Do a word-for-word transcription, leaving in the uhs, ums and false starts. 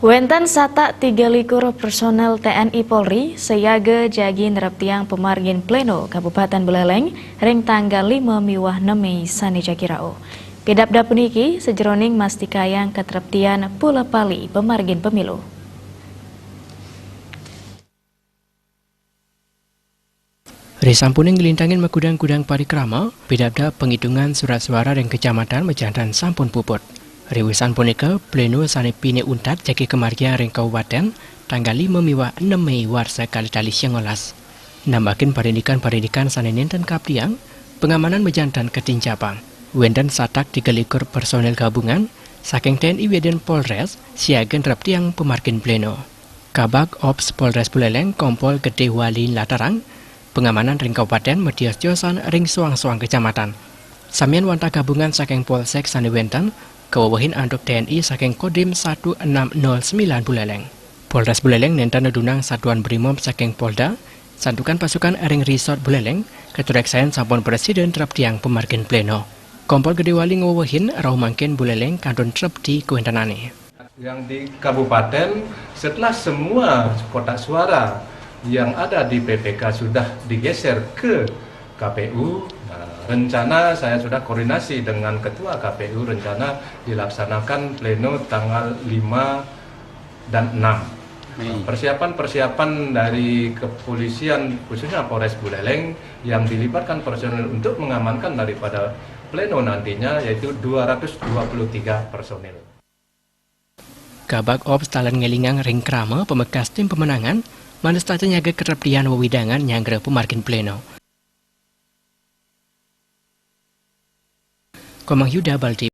Wénten satak tiga likur personel T N I Polri siaga jagi nerep tiang pemargin pleno Kabupaten Buleleng ring tanggal lima miwah enam Mei sané jagi rauh. Pidabdab puniki sajeroning mastikayang katreptian pula pali pemargin pemilu. Risampuning nglintangin makudang-kudang parikrama, pidabdab penghitungan surat suara ring kecamatan majanten sampun puput. Riwisan punika, pleno sané pinih untat jagi kamargiang ring kabupaten tanggal lima miwah enam Mei warsa kalih tali sangalas. Nambakin parindikan-parindikan sané nénten kaptiang, pengamanan majanten katinjapang. Wénten satak tiga likur personel gabungan saking T N I wiadin Polres siaga nerep tiang pemargin pleno. Kabag Ops Polres Buleleng Kompol Gedé Wali nlatarang, pengamanan ring kabupaten matios-tiosan ring soang-soang kecamatan. Samian wantah gabungan saking Polsek sané wénten, kawewehin antuk T N I saking Kodim satu enam nol sembilan Buleleng. Polres Buleleng nénten nedunang satuan Brimob saking Polda, santukan pasukan ring Resort Buleleng, katureksain sampun prasida nerep tiang pemargin pleno. Kompol Gedé Wali ngawewehin, rauh mangkin Buleleng kantun trepti kawéntenané. Yang di kabupaten, setelah semua kotak suara yang ada di P P K sudah digeser ke K P U, nah, rencana saya sudah koordinasi dengan Ketua K P U, rencana dilaksanakan pleno tanggal lima dan enam. Mei. Persiapan-persiapan dari kepolisian, khususnya Polres Buleleng, yang dilibatkan personil untuk mengamankan daripada pleno nantinya, yaitu dua ratus dua puluh tiga personil. Kabag Ops taler ngélingang ring krama pamekas tim pemenangan, manut setata nyaga katreptian wewidangan nyanggra pemargin pleno. Komang Yuda Balti.